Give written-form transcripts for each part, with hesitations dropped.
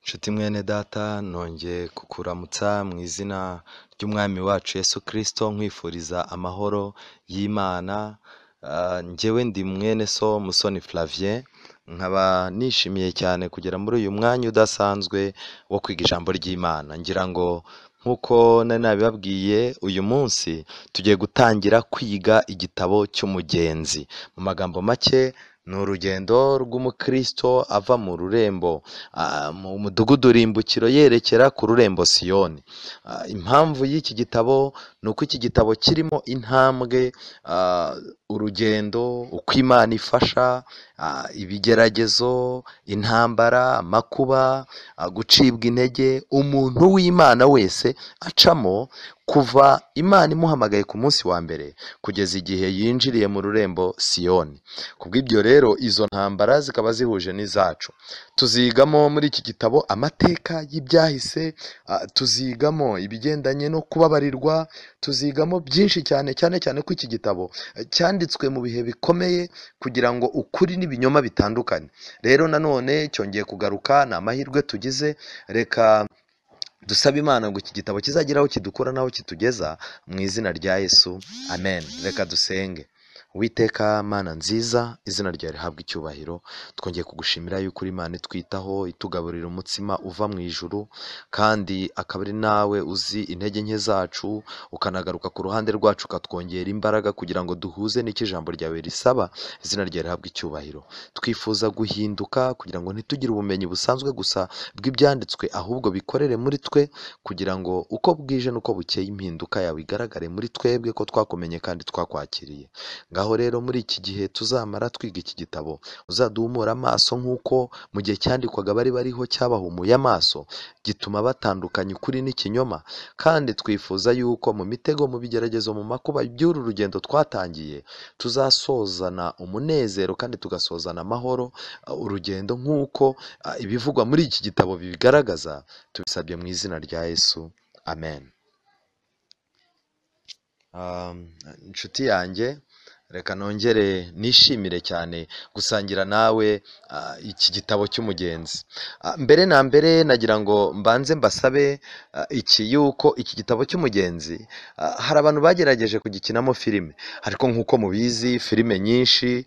Nshuti mwene data, nongeye kukuramutsa mu izina ry'Umwami wacu Yesu Kristo, nkwifuriza amahoro y'Imana. Njyewe ndi mwene so Musoni Flavien, nkaba nishimiye cyane kugera muri uyu mwanya udasanzwe wo kwiga ijambo ry'Imana. Ngira ngo nk'uko nari nabibabwiye, uyu munsi tugiye gutangira kwiga igitabo cy'umugenzi. Mu magambo make, ni urugendo rw'umukristo ava mu rurembo, mu mudugudu rimbukiro, yerekera ku rurembo Siyoni. Impamvu y'iki gitabo ni uko iki gitabo kirimo intambwe, urugendo, uko Imana ifasha, ibigeragezo, intambara, amakuba, gucibwa intege, umuntu w'Imana wese acamo kuva Imana imuhamagaye ku munsi wa mbere kugeza igihe yinjiriye mu rurembo Siyoni. Kubw'ibyo rero izo ntambara zikaba zihuje n'izacu. Tuzigamo muri iki gitabo amateka y'ibyahise, tuzigamo ibigendanye no kubabarirwa, tuzigamo byinshi cyane, cyane cyane ko iki gitabo cyanditswe mu bihe bikomeye kugira ngo ukuri n'ibinyoma bitandukane. Rero nanone cyongeye kugaruka, ni amahirwe tugize, reka dusabe Imana ngo iki gitabo kizagire aho kidukura n'aho kitugeza, mu izina rya Yesu, amen. Reka dusenge. Uwiteka Mana nziza, izina ryawe rihabwe icyubahiro. Twongeye kugushimira yuko uri Imana itwitaho, itugaburira umutsima uva mu ijuru, kandi akaba ari nawe uzi intege nke zacu, ukanagaruka ku ruhande rwacu ukatwongera imbaraga kugira ngo duhuze n'icyo ijambo ryawe risaba. Izina ryawe rihabwe icyubahiro. Twifuza guhinduka kugira ngo ntitugire ubumenyi busanzwe gusa bw'ibyanditswe, ahubwo bikorere muri twe, kugira ngo uko bwije n'uko bukeye impinduka yawe igaragare muri twebwe, ko twakumenye kandi twakwakiriye. Ngaho rero muri iki gihe tuzamara twiga iki gitabo, uzaduhumura amaso nk'uko mu gihe cyandikwaga bari bariho cyabahumuye amaso, gituma batandukanya ukuri n'ikinyoma. Kandi twifuza yuko mu mitego, mu bigeragezo, mu makuba by'uru rugendo twatangiye, tuzasozana umunezero kandi tugasozana amahoro urugendo nk'uko ibivugwa muri iki gitabo bibigaragaza. Tubisabye mu izina rya Yesu, amen. Inshuti yanjye, reka nongere nishimire cyane gusangira nawe iki gitabo cy'umugenzi. Mbere na mbere nagira ngo mbanze mbasabe iki, yuko iki gitabo cy'umugenzi hari abantu bagerageje kugikinamo filime, ariko nk'uko mubizi filime nyinshi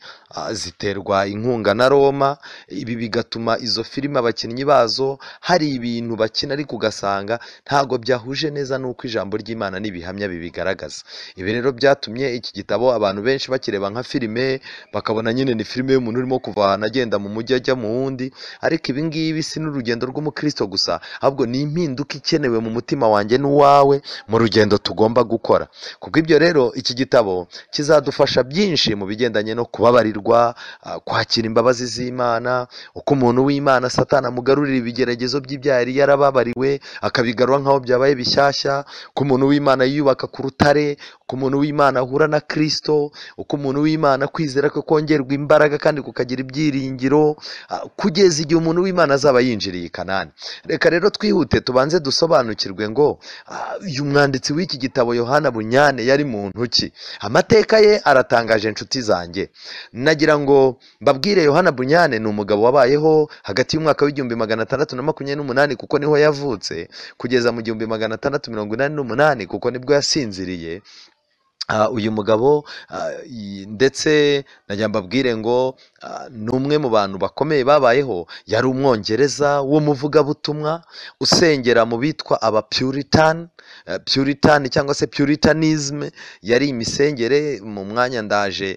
ziterwa inkunga na Roma. Ibi bigatuma izo filime abakinnyi bazo hari ibintu bakina ariko ugasanga ntago byahuje neza n'uko ijambo ry'Imana n'ibihamya bibigaragaza. Ibi rero byatumye iki gitabo abantu benshi bakireba nka filime, bakabona nyine ni filime y'umuntu urimo kuva ahantu agenda mu mujyi ajya mu wundi. Ariko ibi ngibi si n'urugendo rw'umukristo gusa, ahubwo ni impinduka ikenewe mu mutima wanjye n'uwawe mu rugendo tugomba gukora. Kubw'ibyo rero iki gitabo kizadufasha byinshi mu bigendanye no kubabarirwa, kwakira imbabazi z'Imana, uko umuntu w'Imana Satani amugarurira ibigeragezo by'ibyaha yari yarababariwe akabigarura nk'aho byabaye bishyashya, uko umuntu w'Imana yiyubaka ku rutare, uko umuntu w'Imana ahura na Kristo, uko umuntu w'Imana kwizera kwe kongerwa imbaraga kandi kukagira ibyiringiro, kugeza igihe umuntu w'Imana azaba yinjiriye i Kanani. Reka rero twihute tubanze dusobanukirwe ngo uyu mwanditsi w'iki gitabo Yohana Bunyane yari muntu ki? Amateka ye aratangaje inshuti zanjye. Nagira ngo mbabwire, Yohana Bunyane ni umugabo wabayeho hagati y'umwaka w'1628, kuko niho yavutse, kugeza mu 1688, kuko nibwo yasinziriye. Uyu mugabo ndetse najya mbabwire ngo ni umwe mu bantu bakomeye babayeho. Yari umwongereza w'umuvugabutumwa usengera mu bitwa aba Puritan, Puritan cyangwa se Puritanism yari imisengere. Mu mwanya ndaje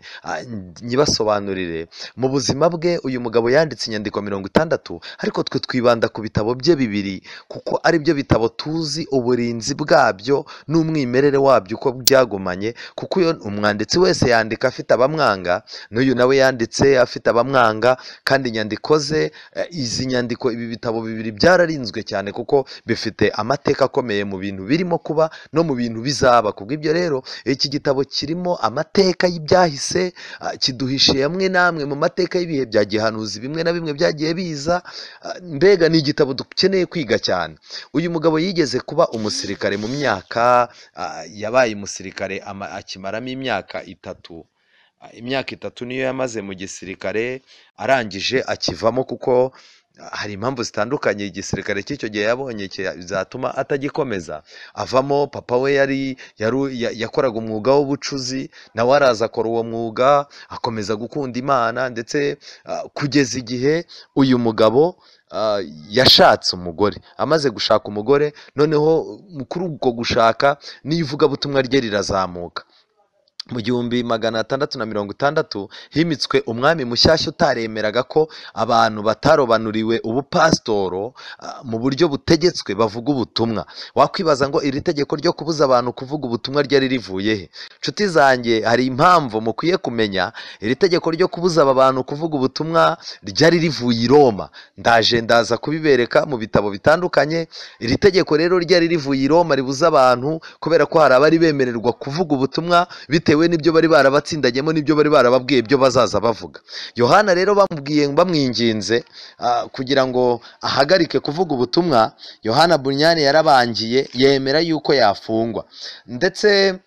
nyibasobanurire. Mu buzima bwe uyu mugabo yanditse inyandiko 60, ariko twe twibanda ku bitabo bye bibiri, kuko ari byo bitabo tuzi uburinzi bwabyo n'umwimerere wabyo uko byagumanye. Kuko uyo umwanditsi wese yandika afite abamwanga, n'uyu nawe yanditse afite abamwanga, kandi inyandiko ze, izi nyandiko, ibi bitabo bibiri byararinzwe cyane kuko bifite amateka akomeye mu bintu birimo kuba no mu bintu bizaba. Kubw'ibyo rero iki gitabo kirimo amateka y'ibyahise, kiduhishiye amwe n'amwe mu mateka y'ibihe bya gihanuzi bimwe na bimwe byagiye biza. Mbega ni igitabo dukeneye kwiga cyane. Uyu mugabo yigeze kuba umusirikare mu myaka, yabaye umusirikare akimaramo imyaka 3. Imyaka 3 niyo yamaze mu gisirikare, arangije akivamo kuko Hari impamvu zitandukanye igisirikare cy'icyo gihe yabonye zatuma atagikomeza, avamo. Papa we yari yakoraga umwuga w'ubucuzi, nawe araza akora uwo mwuga, akomeza gukunda Imana, ndetse kugeza igihe uyu mugabo yashatse umugore. Amaze gushaka umugore, noneho kuri ubwo gushaka n'ivugabutumwa rye rirazamuka. Mu 1660 himitswe umwami mushyashya utaremeraga ko abantu batarobanuriwe ubupasitoro mu buryo butegetswe bavuga ubutumwa. Wakwibaza ngo iri tegeko ryo kubuza abantu kuvuga ubutumwa ryari rivuye he? Nshuti zanjye, hari impamvu mukwiye kumenya iri tegeko ryo kubuza aba bantu kuvuga ubutumwa ryari rivuye i Roma. Ndaje ndaza kubibereka mu bitabo bitandukanye. Iri tegeko rero ryari rivuye i Roma ribuza abantu, kubera ko hari abari bemererwa kuvuga ubutumwa bitewe n'ibyo bari barabatsindagiyemo n'ibyo bari barababwiye ibyo bazaza bavuga. Yohana rero bamubwiye, bamwinginze kugira ngo ahagarike kuvuga ubutumwa, Yohana Bunyani yarabangiye yemera yuko yafungwa. Ndetse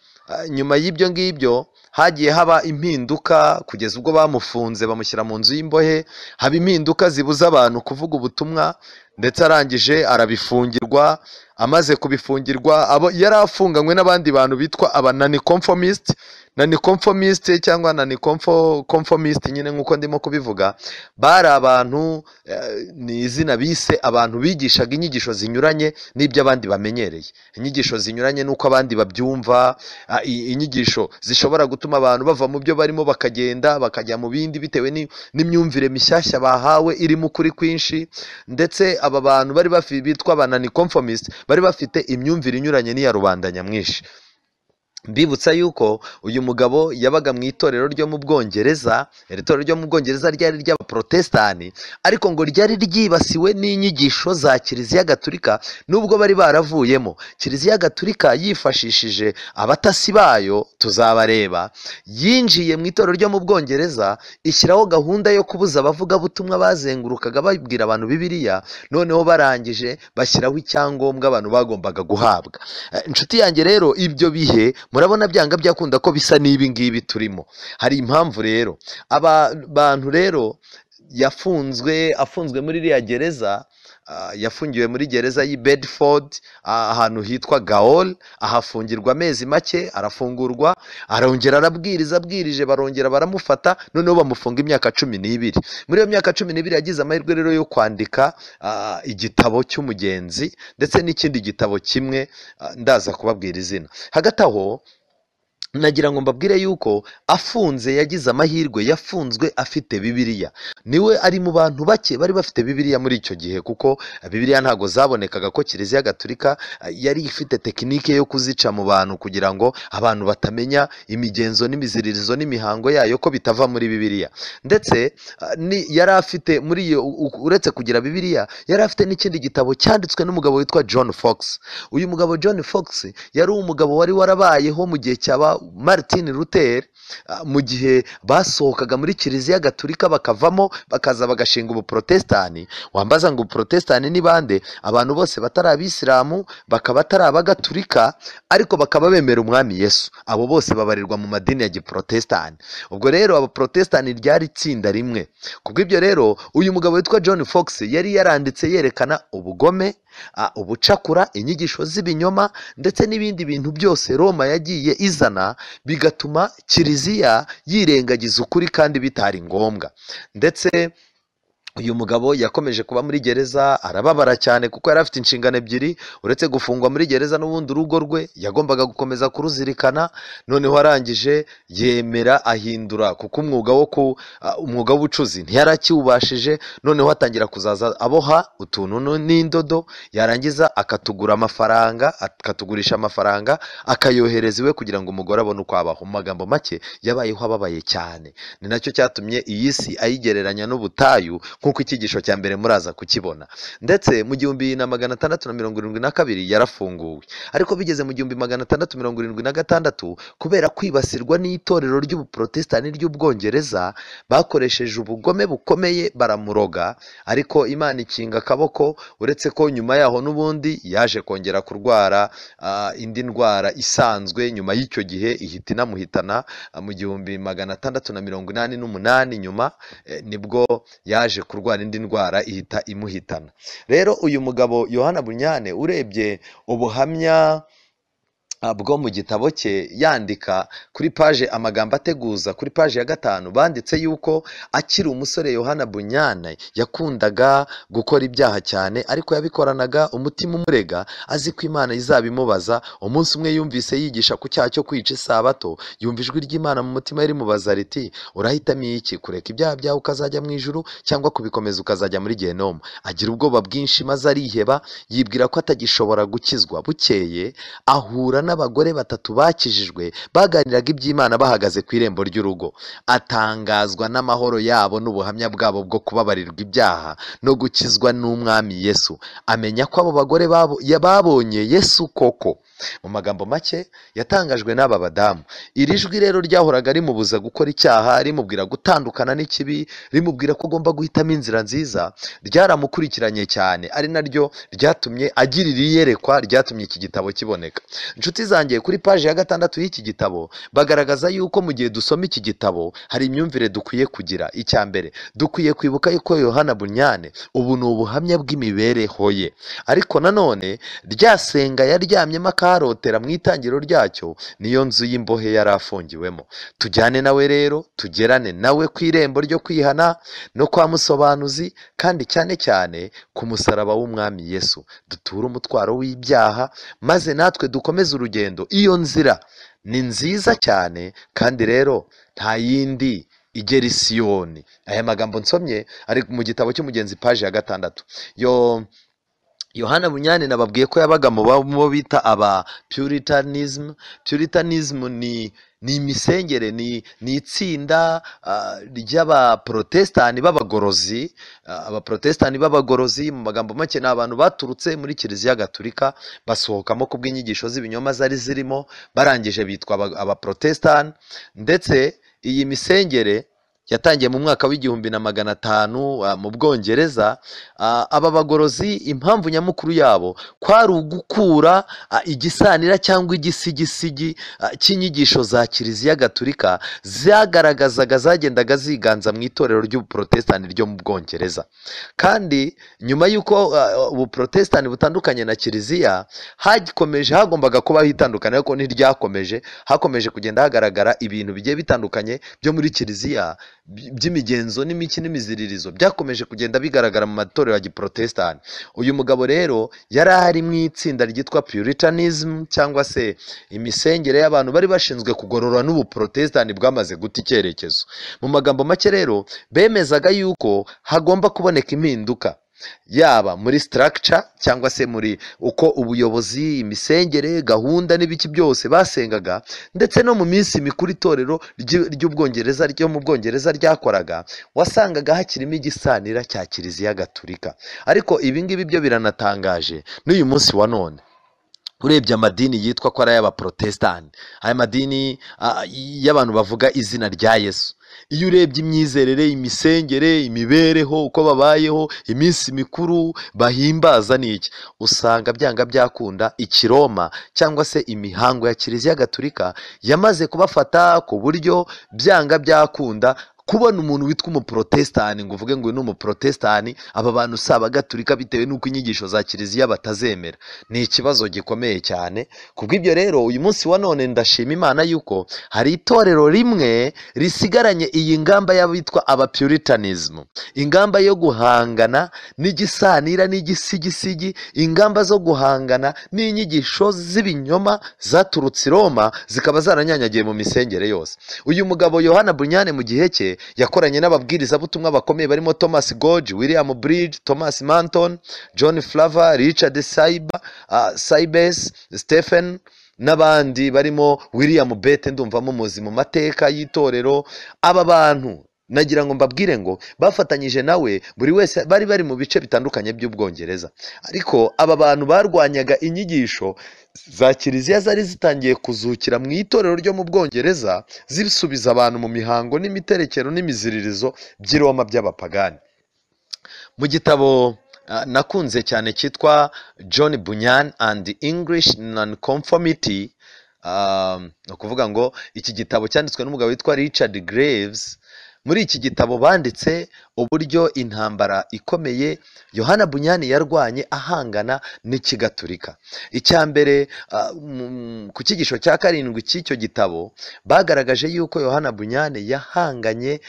nyuma y'ibyo ngibyo hagiye haba impinduka kugeza ubwo bamufunze bamushyira mu nzu y'imbohe, haba impinduka zibuza abantu kuvuga ubutumwa, ndetse arangije arabifungirwa. Amaze kubifungirwa, abo yari afunganywe n'abandi bantu bitwa aba nonconformist, nonconformist cyangwa nonconformist nyine nk'uko ndimo kubivuga, bari abantu, ni izina bise abantu bigishaga inyigisho zinyuranye n'ibyo abandi bamenyereye, inyigisho zinyuranye n'uko abandi babyumva, inyigisho zishobora gutuma abantu bava mu byo barimo bakagenda bakajya mu bindi bitewe n'imyumvire mishyashya bahawe irimo ukuri kwinshi. Ndetse aba bantu bari bitwa aba nonconformist bari bafite imyumvire inyuranye n'iya rubanda nyamwinshi. Mbibutsa yuko uyu mugabo yabaga mu itorero ryo mu Bwongereza. Iri torero ryo mu Bwongereza ryari ry'abaprotestani, ariko ngo ryari ryibasiwe n'inyigisho za Kiliziya Gatulika nubwo bari baravuyemo. Kiliziya Gatulika yifashishije abatasi bayo, tuzabareba, yinjiye mu itorero ryo mu Bwongereza ishyiraho gahunda yo kubuza abavugabutumwa bazengurukaga babwira abantu Bibiliya, noneho barangije bashyiraho icyangombwa abantu bagombaga guhabwa. Inshuti yanjye rero, ibyo bihe murabona byanga byakunda ko bisa n'ibi ngibi turimo. Hari impamvu rero aba bantu rero yafunzwe, afunzwe muri iriya gereza, yafungiwe muri gereza y'i Bedford, ahantu hitwa Gaol, ahafungirwa amezi make, arafungurwa, arongera arabwiriza, abwirije barongera baramufata, noneho bamufunga imyaka 12. Muri iyo myaka 12 yagize amahirwe rero yo kwandika igitabo cy'umugenzi ndetse n'ikindi gitabo kimwe, ndaza kubabwira izina. Hagati aho nagira ngo mbabwire yuko afunze yagize amahirwe, yafunzwe afite Bibiliya. Niwe ari mu bantu bake bari bafite Bibiliya muri icyo gihe, kuko Bibiliya ntago zabonekaga, ko Kiliziya Gatulika yari ifite tekinike yo kuzica mu bantu kugira ngo abantu batamenya imigenzo n'imiziririzo n'imihango yayo ko bitava muri Bibiliya. Ndetse yari afite muri iyo, uretse kugira Bibiliya, yari afite n'ikindi gitabo cyanditswe n'umugabo witwa John Fox. Uyu mugabo John Fox yari umugabo wari warabayeho mu gihe cyaba Martin Luther, mu gihe basohokaga muri Kiliziya Gatulika bakavamo bakaza bagashinga ubuprotestani. Wambaza ngo ubuprotestani ni bande? Abantu bose batari abisilamu, bakaba atari abagatulika, ariko bakaba bemera umwami Yesu, abo bose babarirwa mu madini ya giprotestani. Ubwo rero abaprotestani ryari itsinda rimwe. Kubw'ibyo rero uyu mugabo witwa John Fox yari yaranditse yerekana ubugome, ubucakura, inyigisho z'ibinyoma ndetse n'ibindi bintu byose Roma yagiye izana bigatuma Kiliziya yirengagiza ukuri kandi bitari ngombwa. Ndetse uyu mugabo yakomeje kuba muri gereza, arababara cyane kuko yari afite inshingano ebyiri, uretse gufungwa muri gereza n'ubundi urugo rwe yagombaga gukomeza kuruzirikana. Noneho arangije yemera ahindura, kuko umwuga w'ubucuzi ntiyari akiwubashije, noneho atangira kuzaza aboha utuntu n'indodo, yarangiza akatugura amafaranga, akatugurisha amafaranga, akayohereza iwe kugira ngo umugore abone uko abaho. Mu magambo make yabayeho ababaye cyane. Ni nacyo cyatumye iyi si ayigereranya n'ubutayu, nk'uko icyigisho cya mbere muraza kukibona. Ndetse mu 1672 yarafunguwe, ariko bigeze mu 1676 kubera kwibasirwa n'itorero ry'ubuprotestani ry'Ubwongereza, bakoresheje ubugome bukomeye baramuroga, ariko Imana ikinga akaboko. Uretse ko nyuma yaho n'ubundi yaje kongera kurwara indi ndwara isanzwe, nyuma y'icyo gihe ihita inamuhitana mu 1688. Nyuma nibwo yaje kurwara indi ndwara ihita imuhitana. Rero uyu mugabo Yohana Bunyane, urebye ubuhamya bwo mu gitabo cye yandika kuri paje amagambo ateguza, kuri paje ya 5 banditse yuko akiri umusore Yohana Bunyane yakundaga gukora ibyaha cyane, ariko yabikoranaga umutima umurega, azi ko Imana izabimubaza. Umunsi umwe yumvise yigisha ku cyaha cyo kwica isabato, yumva ijwi ry'Imana mu mutima rimubaza riti: urahitamo iki, kureka ibyaha byawe ukazajya mu ijuru cyangwa kubikomeza ukazajya muri gehinomu? Agira ubwoba bwinshi maze ariheba, yibwira ko atagishobora gukizwa. Bukeye ahura n'abagore batatu bakijijwe baganiraga iby'Imana bahagaze ku irembo ry'urugo. Atangazwa n'amahoro yabo n'ubuhamya bwabo bwo kubabarirwa ibyaha no gukizwa n'Umwami Yesu. Amenya ko abo bagore babonye Yesu koko. Mu magambo make yatangajwe n'aba badamu. Iri jwi rero ryahoraga rimubuza gukora icyaha, rimubwira gutandukana n'ikibi, rimubwira ko agomba guhitamo inzira nziza, ryaramukurikiranye cyane, ari naryo ryatumye agira iri yerekwa ryatumye iki gitabo kiboneka. Inshuti zanjye, kuri paji ya 6 y'iki gitabo bagaragaza yuko mu gihe dusoma iki gitabo hari imyumvire dukwiye kugira. Icya mbere, dukwiye kwibuka yuko Yohana Bunyane ubu ni ubuhamya bw'imibereho ye, ariko nanone ryasenga yaryamyemo akarotera mu itangiro ryacyo niyo nzu y'imbohe yari afungiwemo. Tujyane nawe rero, tugerane nawe ku irembo ryo kwihana no kwa musobanuzi, kandi cyane cyane ku musaraba w'Umwami Yesu, duture umutwaro w'ibyaha maze natwe dukomeze urugendo. Iyo nzira ni nziza cyane, kandi rero nta yindi igera i Siyoni. Aya magambo nsomye ari mu gitabo cy'Umugenzi paji ya 6. Yohana Bunyane nababwiye ko yabaga mu bo bita aba Puritanism. Puritanism ni imisengere, ni itsinda ry'abaprotestani b'abagorozi. Abaprotestani b'abagorozi mu magambo make ni abantu baturutse muri Kiliziya Gatulika basohokamo kubw'inyigisho z'ibinyoma zari zirimo, barangije bitwa abaprotestani. Ndetse iyi misengere yatangiye mu mwaka w'1500 mu Bwongereza. Aba bagorozi impamvu nyamukuru yabo kwari ugukura igisanira cyangwa igisigisigi cy'inyigisho za Kiliziya Gatulika zagaragazaga zagendaga ziganza mu itorero ry'ubuprotestani ryo mu Bwongereza. Kandi nyuma y'uko ubuprotestani butandukanye na Kiliziya, hakomeje hagombaga kubaho itandukanye, ariko ntiryakomeje. Hakomeje kugenda hagaragara ibintu bigiye bitandukanye byo muri Kiliziya by'imigenzo n'imiki n'imiziririzo byakomeje kugenda bigaragara mu matorero ya giprotestani. Uyu mugabo rero yari ari mu itsinda ryitwa Puritanism, cyangwa se imisengere y'abantu bari bashinzwe kugorora n'ubuprotestani bwamaze guta icyerekezo. Mu magambo make rero bemezaga yuko hagomba kuboneka impinduka, yaba muri structure cyangwa se muri uko ubuyobozi, imisengere, gahunda n'ibiki byose basengaga, ndetse no mu minsi mikuru itorero ry'Ubwongereza ryo mu Bwongereza ryakoraga, wasangaga hakirimo igisanira cya Kiliziya Gatulika. Ariko ibi ngibi byo biranatangaje n'uyu munsi wa none. Urebye amadini yitwa ko ari ay'abaprotestani, aya madini y'abantu bavuga izina rya Yesu, iyo urebye imyizerere, imisengere, imibereho, uko babayeho, iminsi mikuru bahimbaza n'iki, usanga byanga byakunda ikiroma cyangwa se imihango ya Kiliziya Gatulika yamaze kubafata ku buryo byanga byakunda kubona umuntu witwa umuprotestani ngo uvuge ngo ni umuprotestani, aba bantu si abagatulika bitewe n'uko inyigisho za Kiliziya batazemera. Ni ikibazo gikomeye cyane. Kubw'ibyo rero uyu munsi wa none ndashima Imana yuko hari itorero rimwe risigaranye iyi ngamba y'abitwa abapuritanism, ingamba yo guhangana n'igisanira n'igisigisigi, ingamba zo guhangana n'inyigisho z'ibinyoma zaturutse i Roma zikaba zaranyanyagiye mu misengere yose. Uyu mugabo Yohana Bunyane mu gihe cye yakoranye n'ababwirizabutumwa bakomeye barimo Thomas Goge, William Bridge, Thomas Manton, John Flaver, Richard Cybes, Stephen n'abandi barimo William Bete, ndumva mumuzi mu mateka y'itorero. Aba bantu nagira ngo mbabwire ngo bafatanyije nawe, buri wese bari mu bice bitandukanye by'Ubwongereza, ariko aba bantu barwanyaga inyigisho za Kiliziya zari zitangiye kuzukira mu itorero ryo mu Bwongereza, zisubiza abantu mu mihango n'imiterekero n'imiziririzo by'i Roma by'abapagani. Mu gitabo nakunze cyane cyitwa John Bunyan and English Nonconformity, ni ukuvuga ngo iki gitabo cyanditswe n'umugabo witwa Richard Graves. Muri iki gitabo banditse uburyo intambara ikomeye Yohana Bunyani yarwanye ahangana n'ikigaturika. Icya mbere, ku cyigisho cya 7 cy'icyo gitabo, bagaragaje yuko Yohana Bunyani yahanganye,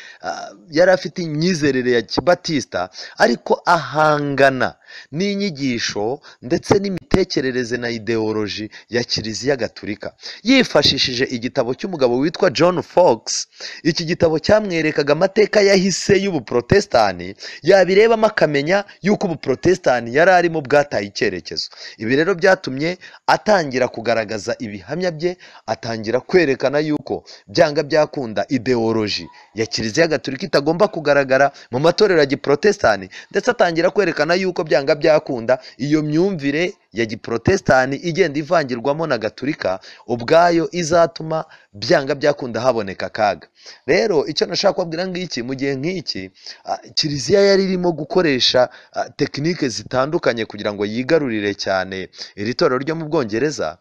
yari afite imyizerere ya kibatista, ariko ahangana n'inyigisho ndetse n'imitekerereze na ideoloji ya Kiliziya Gatulika, yifashishije igitabo cy'umugabo witwa John Fox. Iki gitabo cyamwerekaga amateka yahise y'ubuprotestani, yabirebamo akamenya yuko ubuprotestani yari arimo bwataye icyerekezo. Ibi rero byatumye atangira kugaragaza ibihamya bye, atangira kwerekana yuko byanga byakunda ideoloji ya Kiliziya Gatulika itagomba kugaragara mu matorero ya giprotestani, ndetse atangira kwerekana yuko byanga byakunda iyo myumvire ya giprotestani igenda ivangirwamo na Gatulika ubwayo izatuma byanga byakunda haboneka akaga. Rero icyo nashaka kubabwira ngiki, mu gihe nk'iki Kiliziya yari irimo gukoresha tekinike zitandukanye kugira ngo yigarurire cyane iri torero ryo mu Bwongereza.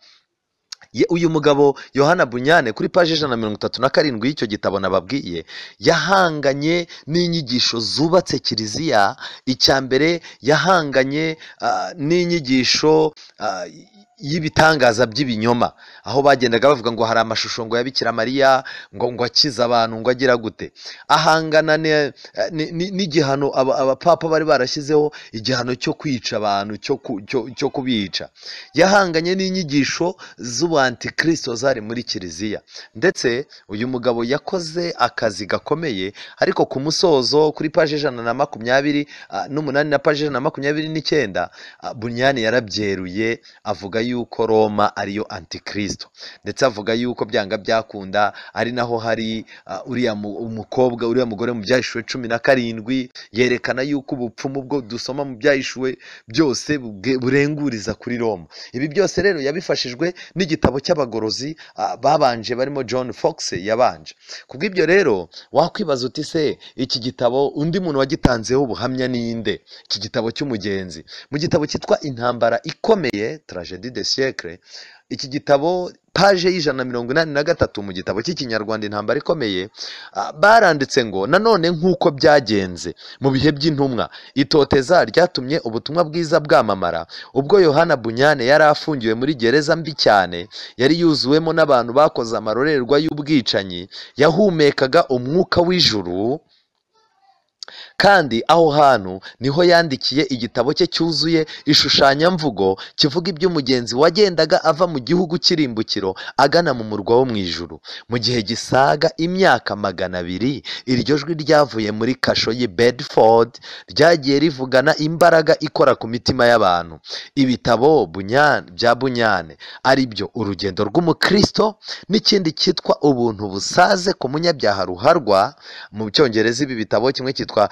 Uyu mugabo Yohana Bunyane kuri paji 137 y'icyo gitabo nababwiye, yahanganye n'inyigisho zubatse Kiliziya. Icya mbere yahanganye n'inyigisho y'ibitangaza by'ibinyoma, aho bagendaga bavuga ngo hari amashusho ngo ya Bikira Mariya ngo akiza abantu ngo agira gute. Ahangana n'igihano abapapa bari barashyizeho, igihano cyo kwica abantu, cyo kubica. Yahanganye n'inyigisho z'ubuantikristo zari muri Kiliziya. Ndetse uyu mugabo yakoze akazi gakomeye, ariko ku musozo kuri paji 128 na paji 129, Bunyani yarabyeruye avuga yuko Roma ariyo antikristo, ndetse avuga yuko byanga byakunda ari naho hari uriya umukobwa, uriya mugore mu Byahishuwe 17, yerekana yuko ubupfumu bwo dusoma mu Byahishuwe byose burenguriza kuri Roma. Ibi byose rero yabifashijwe n'igitabo cy'abagorozi babanje barimo John Fox yabanje. Kubw'ibyo rero wakwibaza uti se iki gitabo undi muntu wagitanzeho ubuhamya ninde? Iki gitabo cy'umugenzi, mu gitabo cyitwa Intambara Ikomeye, Tragédie de siècle, iki gitabo paje 183 mu gitabo cy'Ikinyarwanda Intambara Ikomeye, baranditse ngo nanone nk'uko byagenze mu bihe by'intumwa, itoteza ryatumye ubutumwa bwiza bwamamara. Ubwo Yohana Bunyane yari afungiwe muri gereza mbi cyane, yari yuzuwemo n'abantu bakoze amarorerwa y'ubwicanyi, yahumekaga umwuka w'ijuru, kandi aho hantu niho yandikiye igitabo cye cyuzuye ishushanyamvugo kivuga iby'umugenzi wagendaga ava mu gihugu cy'irimbukiro agana mu murwa wo mu ijuru. Mu gihe gisaga imyaka 200, iryo jwi ryavuye muri kasho y'i Bedford ryagiye rivugana imbaraga ikora ku mitima y'abantu. Ibitabo bya Bunyane ari byo Urugendo rw'Umukristo n'ikindi cyitwa Ubuntu busaze ku munyabyaha ruharwa. Mu Cyongereza ibi bitabo kimwe cyitwa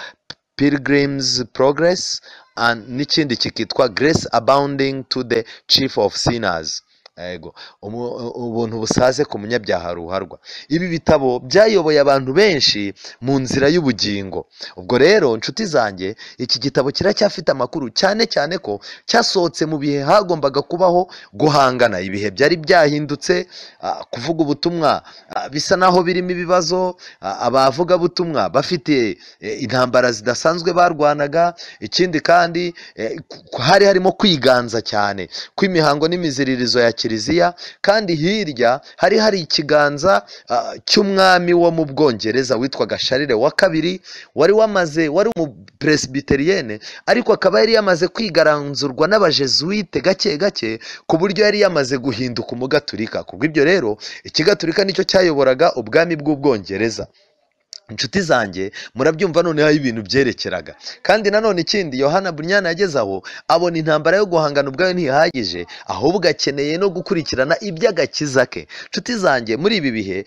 Pilgrim's Progress and n'ikindi kikitwa Grace Abounding to the Chief of Sinners. Ego, ubuntu busaze ku munyabyaha ruharwa. Ibi bitabo byayoboye abantu benshi mu nzira y'ubugingo. Ubwo rero nshuti zanjye, iki gitabo kiracyafite amakuru, cyane cyane ko cyasohotse mu bihe hagombaga kubaho guhangana. Ibihe byari byahindutse, kuvuga ubutumwa bisa naho birimo ibibazo, abavuga butumwa bafite intambara zidasanzwe barwanaga. Ikindi kandi hari harimo kwiganza cyane kw'imihango n'imiziririzo ya Kiliziya, kandi hirya hari ikiganza cy'umwami wo mu Bwongereza witwaga Charles wa II, wari umupresbyterienne, ariko akaba yari yamaze kwigaranzurwa n'abajesuite gake gake, ku buryo yari yamaze guhinduka umugaturika. Kubw'ibyo rero ikigaturika nicyo cyayoboraga ubwami bw'Ubwongereza. Inshuti zanjye murabyumva noneho ibintu byerekeraga. Kandi nanone ikindi Yohana Bunyane yageze aho abona intambara yo guhangana ubwayo ntihagije, ahubwo akeneye no gukurikirana iby'agakiza ke. Inshuti zanjye, muri ibi bihe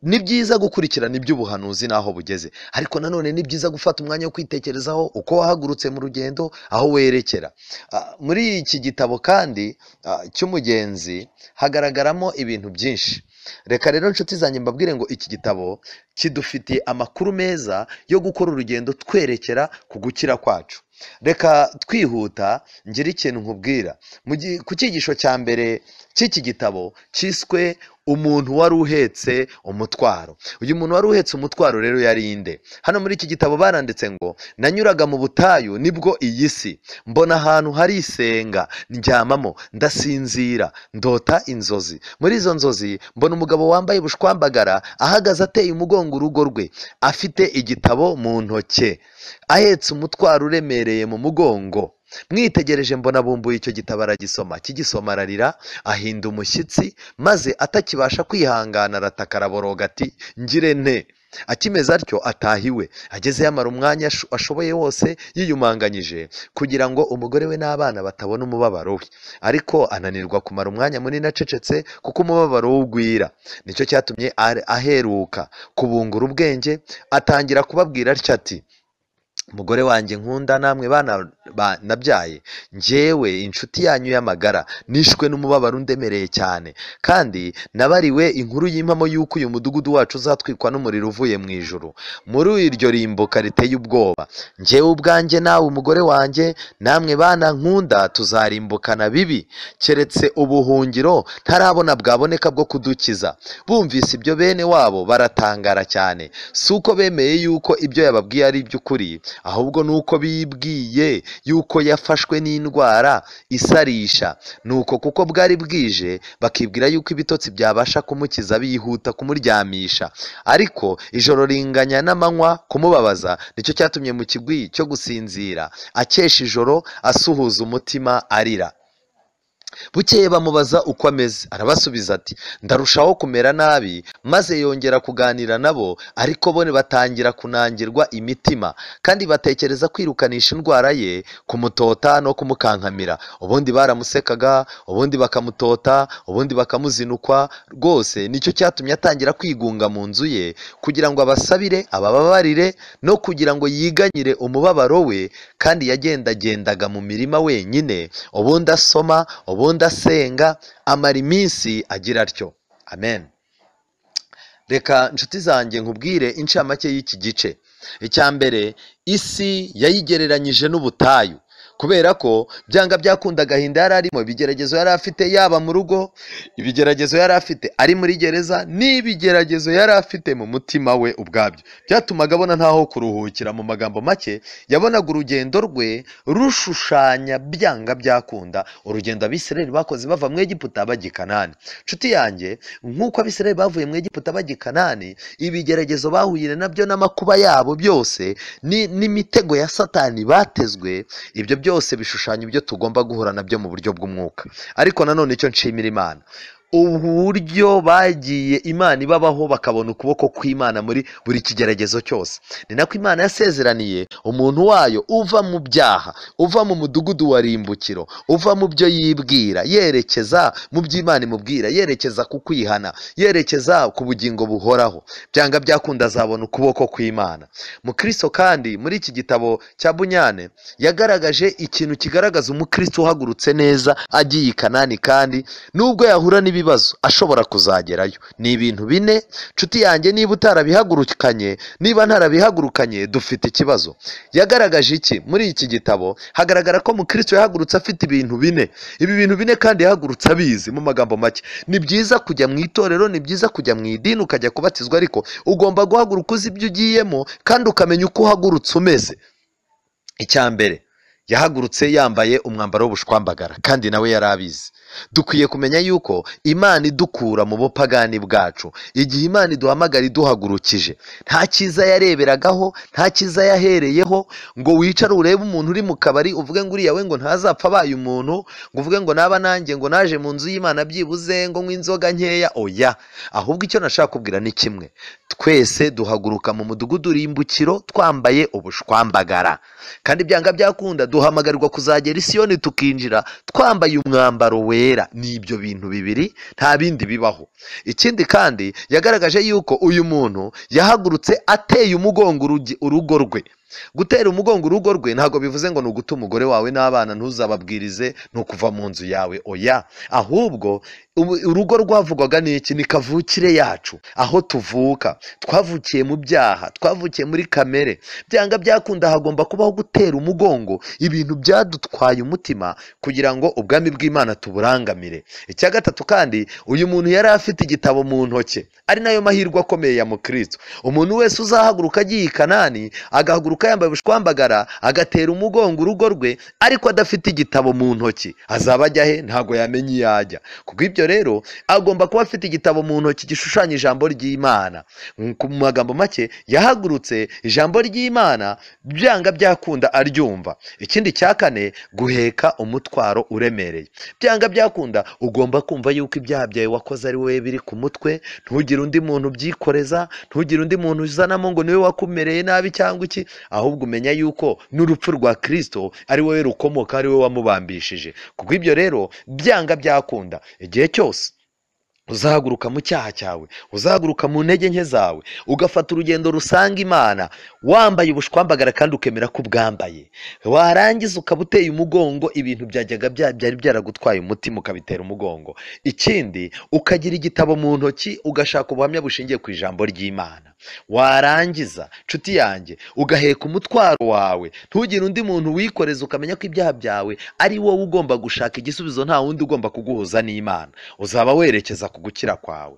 ni byiza gukurikirana iby'ubuhanuzi n'aho bugeze, ariko nanone ni byiza gufata umwanya wo kwitekerezaho uko wahagurutse mu rugendo, aho werekera. Muri iki gitabo kandi cy'umugenzi hagaragaramo ibintu byinshi. Reka rero nshuti zanjye mbabwire ngo iki gitabo kidufitiye amakuru meza yo gukora urugendo twerekera ku gukira kwacu. Reka twihuta ngira ikintu nkubwira. Ku cyigisho cya mbere cy'iki gitabo cyiswe Umuntu wari uhetse umutwaro. Uyu muntu wari uhetse umutwaro rero yari inde? Hano muri iki gitabo baranditse ngo nanyuraga mu butayu nibwo iyi si, mbona ahantu hari isenga, ndyamamo ndasinzira, ndota inzozi. Muri izo nzozi mbona umugabo wambaye ubushwambagara ahagaze ateye umugongo urugo rwe, afite igitabo mu ntoke, ahetse umutwaro uremereye mu mugongo. Mwitegereje mbona abumbuye icyo gitabo aragisoma, akigisoma ararira, ahinda umushyitsi, maze atakibasha kwihangana arataka araboroga ati ngire nte? Akimeze atyo ataha iwe. Agezeyo amara umwanya ashoboye wose yiyumanganyije kugira ngo umugore we n'abana batabona umubabaro we, ariko ananirwa kumara umwanya munini acecetse kuko umubabaro we ugwira. Nicyo cyatumye aheruka kubungura ubwenge, atangira kubabwira atya ati umugore wanjye nkunda namwe bana nabyaye, njyewe inshuti yanyu y'amagara, nishwe n'umubabaro undemereye cyane, kandi nabariwe inkuru y'impamo y'uko uyu mudugudu wacu uzatwikwa n'umuriro uvuye mu ijuru muri iryo rimbuka riteye ubwoba. Njyewe ubwanjye nawe umugore wanjye namwe bana nkunda tuzarimbukana bibi, keretse ubuhungiro ntarabona bwaboneka bwo kudukiza. Bumvise ibyo bene wabo baratangara cyane, si uko bemeye yuko ibyo yababwiye ari iby'ukuri, ahubwo nuko bibwiye yuko yafashwe n'indwara isarisha. Nuko kuko bwari bwije bakibwira yuko ibitotsi byabasha kumukiza, bihuta kumuryamisha. Ariko ijoro ringanya n'amanywa kumubabaza, nicyo cyatumye mu kigwi cyo gusinzira akesha ijoro asuhuza umutima arira. Bukeye bamubaza uko ameze, arabasubiza ati ndarushaho kumera nabi. Maze yongera kuganira nabo, ariko bo batangira kunangirwa imitima, kandi batekereza kwirukanisha indwara ye, kumutota no kumukankamira. Ubundi baramusekaga, ubundi bakamutota, ubundi bakamuzinukwa rwose. Nicyo cyatumye atangira kwigunga mu nzu ye, kugira ngo abasabire, abababarire, no kugira ngo yiganyire umubabaro we. Kandi yagendagendaga mu mirima wenyine, ubundi asoma, ubundi asenga, amara iminsi agira atyo. Amen. Reka nshuti zanjye nkubwire incamake y'iki gice. Icya mbere, isi yayigereranyije n'ubutayu, kubera ko byanga byakunda agahinda yari arimo, ibigeragezo yari afite yaba mu rugo, ibigeragezo yari afite ari muri gereza, n'ibigeragezo yari afite mu mutima we ubwabyo byatumaga abona ntaho kuruhukira. Mu magambo make, yabonaga urugendo rwe rushushanya byanga byakunda urugendo Abisirayeli bakoze bava mu Egiputa bajya i Kanani. Nshuti yanjye, nk'uko Abisirayeli bavuye mu Egiputa bajya i Kanani, ibigeragezo bahuye nabyo n'amakuba yabo byose n'imitego ya Satani batezwe, ibyo byose bishushanya ibyo tugomba guhura nabyo mu buryo bw'umwuka. Ariko nanone icyo nshimira Imana, uburyo bagiye Imana ibabaho bakabona ukuboko kw'Imana muri buri kigeragezo cyose. Ni nako Imana yasezeraniye umuntu wayo uva mu byaha, uva mu mudugudu wa rimbukiro, uva mu byo yibwira, yerekeza mu byo Imana imubwira, yerekeza ku kwihana, yerekeza ku bugingo buhoraho. Byanga byakunda azabona ukuboko kw'Imana. Mukristo kandi muri iki gitabo cya Bunyane yagaragaje ikintu kigaragaza umukristo uhagurutse neza agiye i Kanani, kandi nubwo yahura n'ibibazo ashobora kuzagerayo. Ni ibintu bine nshuti yanjye, niba utarabihagurukanye, niba ntarabihagurukanye, dufite ikibazo. Yagaragaje iki muri iki gitabo? Hagaragara ko mukristo yahagurutse afite ibintu bine. Ibi bintu bine kandi yahagurutse abizi. Mu magambo make, ni byiza kujya mu itorero, ni byiza kujya mu idini ukajya kubatizwa, ariko ugomba guhaguruka uzi ibyo ugiyemo kandi ukamenya uko uhagurutse umeze. Icya mbere, yahagurutse yambaye umwambaro w'ubushwambagara, kandi nawe yari abizi. Dukwiye kumenya yuko Imana idukura mu bupagani bwacu, igihe Imana iduhamagara iduhagurukije, nta cyiza yareberagaho, nta cyiza yahereyeho ngo wicare urebe umuntu uri mu kabari uvuge ngo uriya we ngo ntazapfa abaye umuntu, ngo uvuge ngo naba nanjye ngo naje mu nzu y'Imana byibuze ngo nywe inzoga nkeya. Oya, ahubwo icyo nashaka kubwira ni kimwe, twese duhaguruka mu mudugudu rimbukiro twambaye ubushwambagara, kandi byanga byakunda duhamagarirwa kuzagera i Siyoni tukinjira twambaye umwambaro wera. Ni ibyo bintu bibiri, nta bindi bibaho. Ikindi kandi yagaragaje yuko uyu muntu yahagurutse ateye umugongo urugo rwe. Gutera umugongo urugo rwe ntabwo bivuze ngo ni uguta umugore wawe n'abana ntuzababwirize, ni ukuva mu nzu yawe. Oya, ahubwo Urugo rwavugwaga ni iki? Ni kavukire yacu, aho tuvuka. Twavukiye mu byaha, twavukiye muri kamere. Byanga byakunda hagomba kubaho gutera umugongo ibintu byadutwaye umutima kugira ngo ubwami bw'Imana tuburangamire. Icya gatatu kandi, uyu muntu yari afite igitabo mu ntoki, ari nayo mahirwe akomeye ya mukristo. Umuntu wese uzahaguruka agiye i Kanani, agahaguruka yambaye ubushwambagara, agatera umugongo urugo rwe, ariko adafite igitabo mu ntoki, azaba ajya he? Ntabwo yamenya iyo ajya. Kubw'ibyo rero agomba kuba afite igitabo mu ntoki gishushanya ijambo ry'Imana. Mu magambo make, yahagurutse ijambo ry'Imana byanga byakunda aryumva. Ikindi cya kane, guheka umutwaro uremereye. Byanga byakunda ugomba kumva yuko ibyaha byawe wakoze ari wowe biri ku mutwe, ntugire undi muntu ubyikoreza, ntugire undi muntu uzanamo ngo niwe wakumereye nabi cyangwa iki, ahubwo umenya yuko n'urupfu rwa Kristo ari wowe rukomoka, ari wowe wamubambishije. Kubw'ibyo rero byanga byakunda igihe cyose uzahaguruka mu cyaha cyawe, uzahaguruka mu ntege nke zawe, ugafata urugendo rusanga Imana wambaye ubushwambagara kandi ukemera ko ubwambaye, warangiza ukaba uteye umugongo ibintu byajyaga byari byaragutwaye umutima ukabitera umugongo. Ikindi, ukagira igitabo mu ntoki, ugashaka ubuhamya bushingiye ku ijambo ry'Imana. Warangiza nshuti yanjye ugaheka umutwaro wawe, ntugire undi muntu wikoreza, ukamenya ko ibyaha byawe ari wowe ugomba gushaka igisubizo, nta wundi ugomba kuguhuza n'Imana. Uzaba werekeza ku gukira kwawe.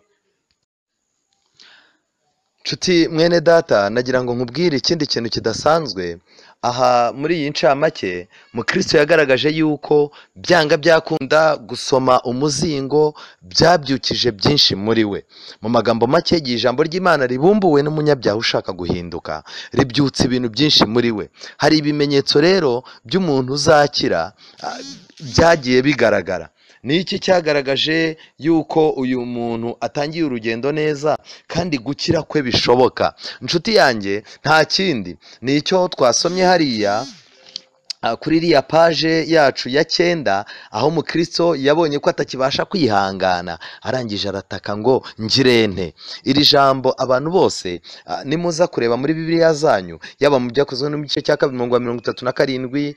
Nshuti mwene data, nagira ngo nkubwire ikindi kintu kidasanzwe. Aha muri iyi ncamake, mukristo yagaragaje yuko byanga byakunda gusoma umuzingo byabyukije byinshi muri we. Mu magambo make, igihe ijambo ry'Imana ribumbuwe n'umunyabyaha ushaka guhinduka, ribyutsa ibintu byinshi muri we. Hari ibimenyetso rero by'umuntu uzakira byagiye bigaragara. Ni iki cyagaragaje yuko uyu muntu atangiye urugendo neza kandi gukira kwe bishoboka? Inshuti yanjye, nta kindi, ni icyo twasomye hariya kuri iriya paje yacu ya 9, aho mukristo yabonye ko atakibasha kwihangana, arangije arataka ngo ngirente. Iri jambo abantu bose nimuza kureba muri Bibiliya zanyu, yaba mu byakozwe no mu gice cya 2 umurongo wa 37,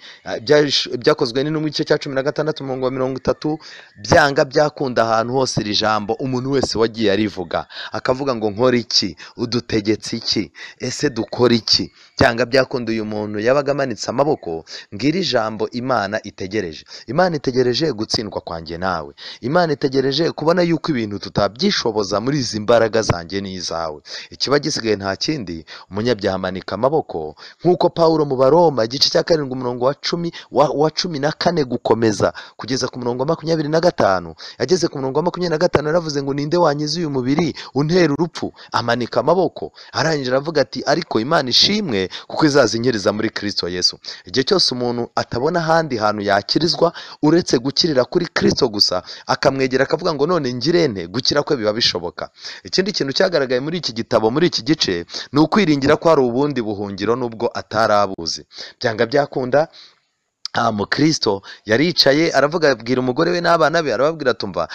ibyakozwe no mu gice cya 16 umurongo wa 30, byanga byakunda ahantu hose iri jambo umuntu wese wagiye arivuga akavuga ngo nkora iki, udutegetse iki, ese dukora iki? Byanga byakunda uyu muntu yabaga amanitse amaboko. Ngiri jambo Imana itegereje. Imana itegereje gutsindwa kwanjye nawe. Imana itegereje kubona yuko ibintu tutabyishoboza muri izi mbaraga zanjye n'izawe. Ikiba gisigaye nta kindi, umunyabyaha amanika amaboko nk'uko Pawulo mu Baroma igice cya 7 umurongo wa 10 wa 14 gukomeza kugeza ku murongo wa 25, yageze ku murongo wa 25 yaravuze ngo ninde wankiza uyu mubiri untera urupfu? Amanika amaboko, arangije aravuga ati ariko Imana ishimwe kuko izazinkiriza muri Kristo Yesu. Igihe cyose umuntu atabona ahandi hantu yakirizwa uretse gukirira kuri Kristo gusa, akamwegera akavuga ngo none ngirente, gukira kwe biba bishoboka. Ikindi kintu cyagaragaye muri iki gitabo, muri iki gice, ni ukwiringira ko hari ubundi buhungiro nubwo atarabuzi. Byanga byakunda mukristo yaricaye aravuga, abwira umugore we n'abana be, arababwira tumva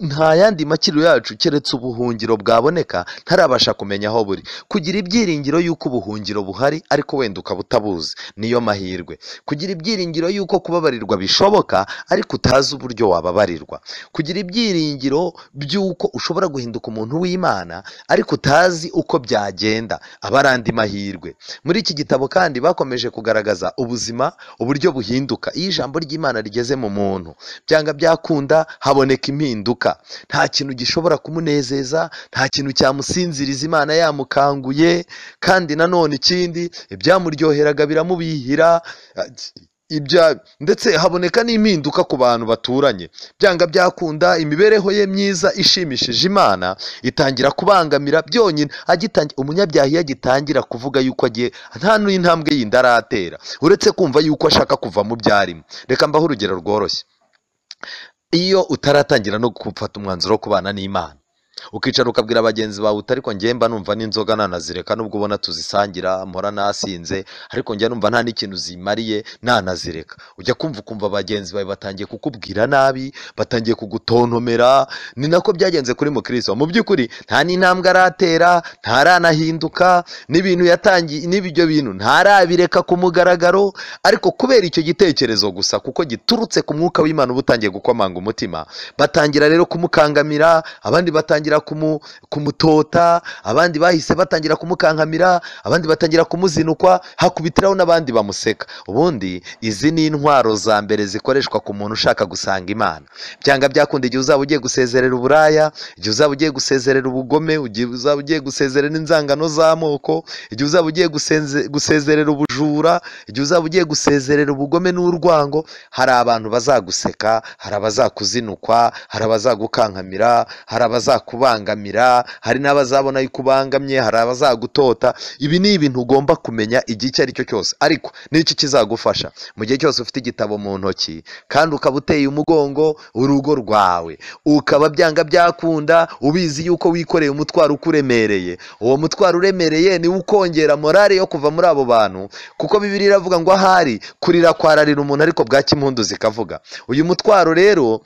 nta yandi makiriro yacu keretse ubuhungiro bwaboneka, ntarabasha kumenya aho buri. Kugira ibyiringiro yuko ubuhungiro buhari ariko wenda ukaba utabuzi, niyo mahirwe. Kugira ibyiringiro yuko kubabarirwa bishoboka ariko utazi uburyo wababarirwa. Kugira ibyiringiro by'uko ushobora guhinduka umuntu w'Imana ariko utazi uko byagenda, aba ari andi mahirwe. Muri iki gitabo kandi bakomeje kugaragaza ubuzima uburyo buhinduka iyo ijambo ry'Imana rigeze mu muntu. Byanga byakunda haboneka impinduka. Nta kintu gishobora kumunezeza, nta kintu cyamusinziriza Imana yamukanguye, kandi nanone ikindi ibyamuryoheraga biramubihira, ndetse haboneka n'impinduka ku bantu baturanye. Byanga byakunda imibereho ye myiza ishimishije Imana itangira kubangamira byonyine. Umunyabyaha iyo agitangira kuvuga yuko agiye, nta n'intambwe yindi aratera uretse kumva yuko ashaka kuva mu byarimo. Reka mbaho urugero rworoshye. Iyo utaratangira no gufata umwanzuro wo kubana n'Imana, Ukicara ukabwira bagenzi bawe uti ariko njye mba numva n'inzoga nanazireka, nubwo ubona tuzisangira mpora nasinze, ariko njye numva nta n'ikintu zimariye nanazireka. Ujya kumva ukumva bagenzi bawe batangiye kukubwira nabi, batangiye kugutontomera. Ni nako byagenze kuri mukristo. Mu by'ukuri nta n'intambwe aratera, ntaranahinduka, n'ibintu yatangiye n'ibyo bintu ntarabireka ku mugaragaro, ariko kubera icyo gitekerezo gusa, kuko giturutse ku mwuka w'Imana uba utangiye gukomanga umutima, batangira rero kumukangamira, abandi batangira kumutota, abandi bahise batangira kumukankamira, abandi batangira kumuzinukwa, hakubitiraho n'abandi bamuseka. Ubundi izi ni intwaro za mbere zikoreshwa ku muntu ushaka gusanga Imana. Byanga byakunda, igihe uzaba ugiye gusezerera uburaya, igihe uzaba ugiye gusezerera ubugome, igihe uzaba ugiye gusezerera inzangano z'amoko, igihe uzaba ugiye gusezerera ubujura, igihe uzaba ugiye gusezerera ubugome n'urwango, hari abantu bazaguseka, hari abazakuzinukwa, hari abazagukankamira, hari abazakubangamira, hari n'abazabona yuko ubangamye, hari abazagutota. Ibi ni ibintu ugomba kumenya igihe icyo ari cyo cyose. Ariko n'iki kizagufasha? Mu gihe cyose ufite igitabo mu ntoki kandi ukaba uteye umugongo urugo rwawe, ukaba byanga byakunda ubizi yuko wikoreye umutwaro ukuremereye, uwo mutwaro uremereye niwo ukongera morale yo kuva muri abo bantu, kuko Bibiliya iravuga ngo ahari kurira kwararira umuntu ariko bwacya impundu zikavuga. Uyu mutwaro rero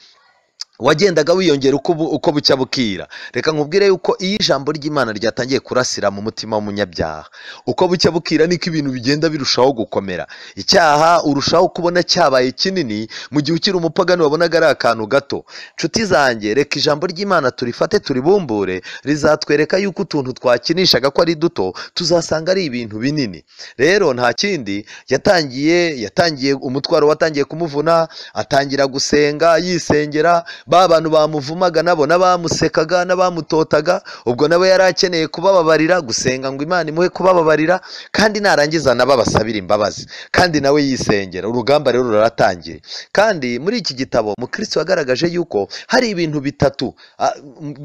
wagendaga wiyongera uko bucya bukira. Reka nkubwire yuko iyo ijambo ry'Imana ryatangiye kurasira mu mutima w'umunyabyaha, uko bucya bukira niko ibintu bigenda birushaho gukomera. Icyaha urushaho kubona cyabaye kinini, mu gihe ukiri umupagani wabonaga ari akantu gato. Nshuti zanjye, reka ijambo ry'Imana turifate turibumbure, rizatwereka yuko utuntu twakinishaga ko ari duto tuzasanga ari ibintu binini. Rero nta kindi, yatangiye umutwaro watangiye kumuvuna, atangira gusenga yisengera. Ba bantu bamuvumaga nabo, n'abamusekaga, n'abamutotaga, ubwo nabo yari akeneye kubababarira, gusenga ngo Imana imuhe kubababarira, kandi narangiza nabo abasabira imbabazi, kandi nawe yisengera. Urugamba rero ruratangiye. Kandi muri iki gitabo mukristo yagaragaje yuko hari ibintu bitatu,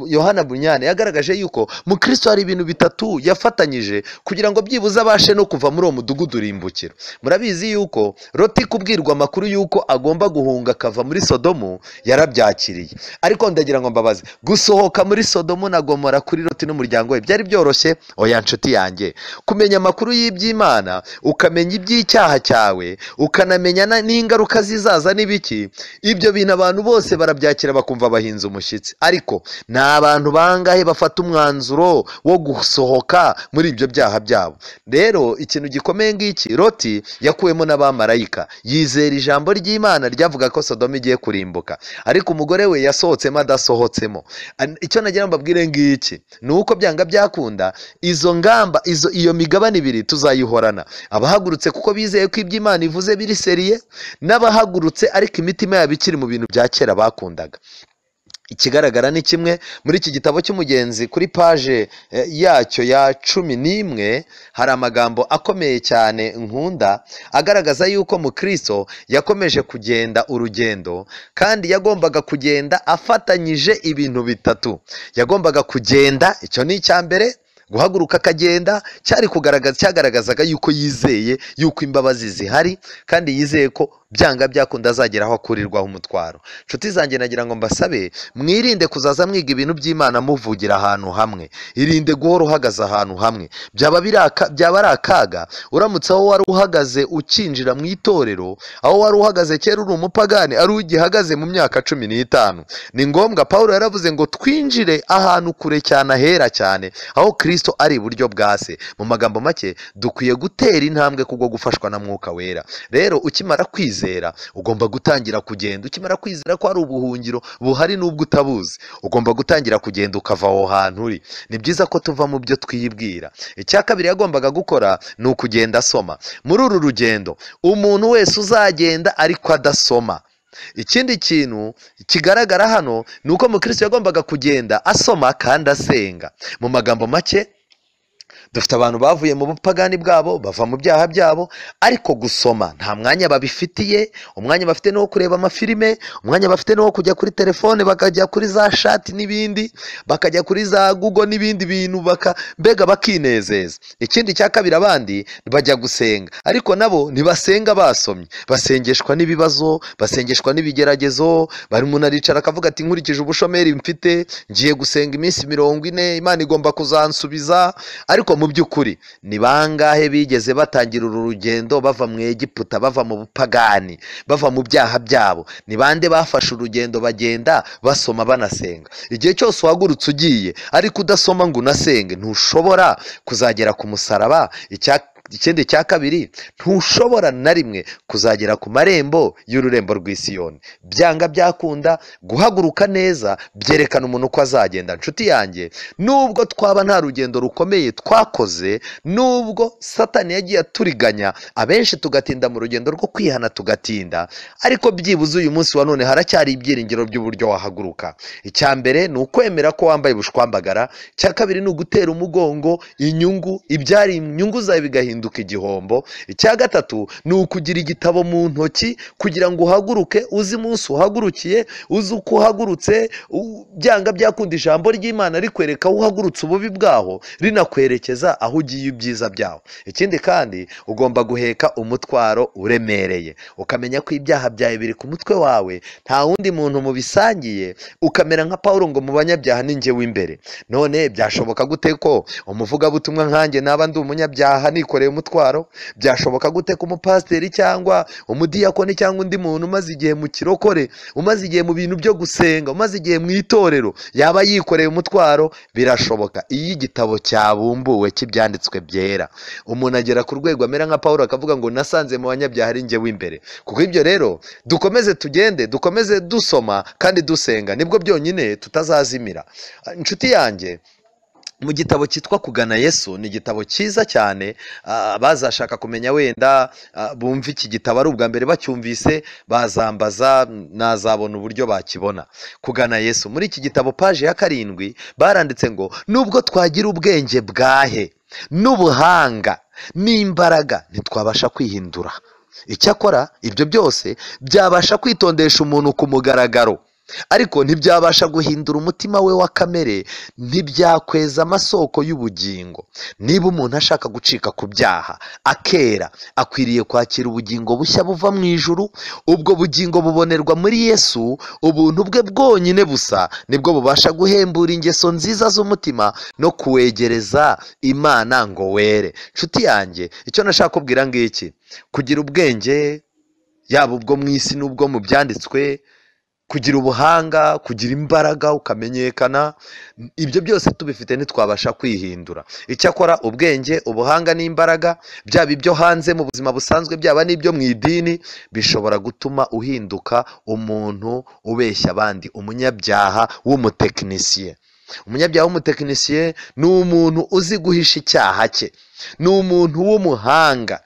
Yohana Bunyane yagaragaje yuko mukristo hari ibintu bitatu yafatanyije kugira ngo byibuze abashe no kuva muri uwo mudugudu urimbukiro. Murabizi yuko Loti kubwirwa amakuru yuko agomba guhunga akava muri Sodomu yarabyakiriye. Ariko ndagira ngo mbabaze, gusohoka muri Sodomu na Gomora kuri Loti n'umuryango we byari byoroshye? Oya nshuti yanjye, kumenya amakuru y'iby'Imana, ukamenya iby'icyaha cyawe, ukanamenya n'ingaruka zizaza n'ibiki, ibyo bintu abantu bose barabyakira bakumva bahinze umushyitsi. Ariko ni abantu bangahe bafata umwanzuro wo gusohoka muri ibyo byaha byabo? Rero ikintu gikomeye ngiki, Loti yakuwemo n'abamarayika, yizera ijambo ry'Imana ryavuga ko Sodomu igiye kurimbuka, ariko umugore we yasohotsemo adasohotsemo. Icyo nagira mbabwire ngiki ni uko byanga byakunda izo ngamba, iyo migabane ibiri tuzayihorana. Abahagurutse kuko bizeye ko iby'Imana ivuze biri seriye, n'abahagurutse ariko imitima yabo ikiri mu bintu bya kera bakundaga. Ikigaragara ni kimwe muri iki gitabo cy'umugenzi, kuri paje yacyo ya 11 hari amagambo akomeye cyane nkunda, agaragaza yuko mukristo yakomeje kugenda urugendo, kandi yagombaga kugenda afatanyije ibintu bitatu. Yagombaga kugenda, icyo ni icya mbere, guhaguruka akagenda, cyagaragazaga yuko yizeye yuko imbabazi zihari, kandi yizeye ko byanga byakunda azagera aho akurirwaho umutwaro. Nshuti zanjye, nagira ngo mbasabe mwirinde kuzaza mwiga ibintu by'Imana muvugira ahantu hamwe. Irinde guhora uhagaze ahantu hamwe, byaba ari akaga uramutse aho wari uhagaze ukinjira mu itorero, aho wari uhagaze kera uri umupagani, ari ugihagaze mu myaka 15. Ni ngombwa, Paulo yaravuze ngo twinjire ahantu kure cyane, ahera cyane, aho Kristo ari iburyo bwa se. Mu magambo make, dukwiye gutera intambwe kubwo gufashwa na Mwuka Wera. Rero ukimara kwizera ugomba gutangira kugenda. Ukimara kwizera ko hari ubuhungiro buhari n'ubwo utabuzi, ugomba gutangira kugenda ukava aho hantu uri. Ni byiza ko tuva mu byo twibwira. Icya kabiri yagombaga gukora ni ukugenda asoma. Muri uru rugendo umuntu wese uzagenda ariko adasoma. Ikindi kintu kigaragara hano ni uko mukristo yagombaga kugenda asoma kandi asenga. Mu magambo make, Dufite abantu bavuye mu bupagani bwabo, bava mu byaha byabo, ariko gusoma nta mwanya babifitiye. Umwanya bafite ni uwo kureba amafilime, umwanya bafite ni uwo kujya kuri telefone, bakajya kuri za shati n'ibindi, bakajya kuri za Google n'ibindi bintu, mbega bakinezeza. Ikindi cya kabiri, abandi bajya gusenga, ariko nabo ntibasenga basomye, basengeshwa n'ibibazo, basengeshwa n'ibigeragezo. Bari umuntu aricara akavuga ati nkurikije ubushomeri mfite ngiye gusenga iminsi 40, Imana igomba kuzansubiza. Ariko mu by'ukuri ni bangahe bigeze batangira uru rugendo bava mu Egiputa, bava mu bupagani, bava mu byaha byabo? Ni bande bafashe urugendo bagenda basoma banasenga? Igihe cyose uhagurutse ugiye ariko udasoma ngo unasenge, ntushobora kuzagera ku musaraba. Ikindi cya kabiri, ntushobora na rimwe kuzagera ku marembo y'ururembo rw'Isiyoni. Byanga byakunda, guhaguruka neza byerekana umuntu uko azagenda. Nshuti yanjye, nubwo twaba nta rugendo rukomeye twakoze, nubwo Satani yagiye aturiganya abenshi tugatinda mu rugendo rwo kwihana tugatinda, ariko byibuze uyu munsi wa none haracyari ibyiringiro by'uburyo wahaguruka. Icya mbere ni ukwemera ko wambaye ubushwambagara. Icya kabiri ni ugutera umugongo inyungu, ibyari inyungu zawe bigahinduka igihombo. Icya gatatu ni ukugira igitabo mu ntoki kugira ngo uhaguruke uzi umunsi uhagurukiye, uzi uko uhagurutse. Byanga byakunda ijambo ry'Imana rikwereka aho uhagurutse ububi bwaho, rinakwerekeza aho ugiye ibyiza byaho. Ikindi kandi, ugomba guheka umutwaro uremereye, ukamenya ko ibyaha byawe biri ku mutwe wawe, nta wundi muntu mubisangiye, ukamera nka Pawulo ngo mu banyabyaha ni njye w'imbere. None byashoboka gute ko umuvugabutumwa nkanjye naba ndi umunyabyaha nikoreye umutwaro? Byashoboka gute ko umupasiteri cyangwa umudiyakoni cyangwa undi muntu umaze igihe mu kirokore, umaze igihe mu bintu byo gusenga, umaze igihe mu itorero yaba yikoreye umutwaro? Birashoboka iyo igitabo cyabumbuwe cy'ibyanditswe byera. Umuntu agera ku rwego amera nka Pawulo akavuga ngo nasanze mu banyabyaha ari njye w'imbere. Kuko ibyo rero dukomeze tugende, dukomeze dusoma kandi dusenga, nibwo byonyine tutazazimira. Inshuti yanjye, mu gitabo cyitwa Kugana Yesu, ni igitabo cyiza cyane. Bazashaka kumenya wenda bumva iki gitabo ari ubwa mbere bacyumvise, bazambaza nazabona uburyo bakibona. Kugana Yesu, muri iki gitabo paje ya 7 baranditse ngo nubwo twagira ubwenge bwahe n'ubuhanga n'imbaraga ntitwabasha kwihindura. Icyakora ibyo byose byabasha kwitondesha umuntu ku mugaragaro, ariko ntibyabasha guhindura umutima we wa kamere, ntibyakweza amasoko y'ubugingo. Niba umuntu ashaka gucika ku byaha akera, akwiriye kwakira ubugingo bushya buva mu ijuru. Ubwo bugingo bubonerwa muri Yesu. Ubuntu bwe bwonyine busa nibwo bubasha guhembura ingeso nziza z'umutima no kuwegereza Imana ngo were. Nshuti yanjye, icyo nashaka kubwira ngiki: kugira ubwenge yaba ubwo mu isi n'ubwo mu byanditswe, kugira ubuhanga, kugira imbaraga, ukamenyekana, ibyo byose tubifite ntitwabasha kwihindura. Icyakora ubwenge, ubuhanga n'imbaraga, byaba ibyo hanze mu buzima busanzwe, byaba n'ibyo mu idini, bishobora gutuma uhinduka umuntu ubeshya abandi, umunyabyaha w'umutekinisiye. Umunyabyaha w'umutekinisiye ni umuntu uzi guhisha icyaha cye, ni umuntu w'umuhanga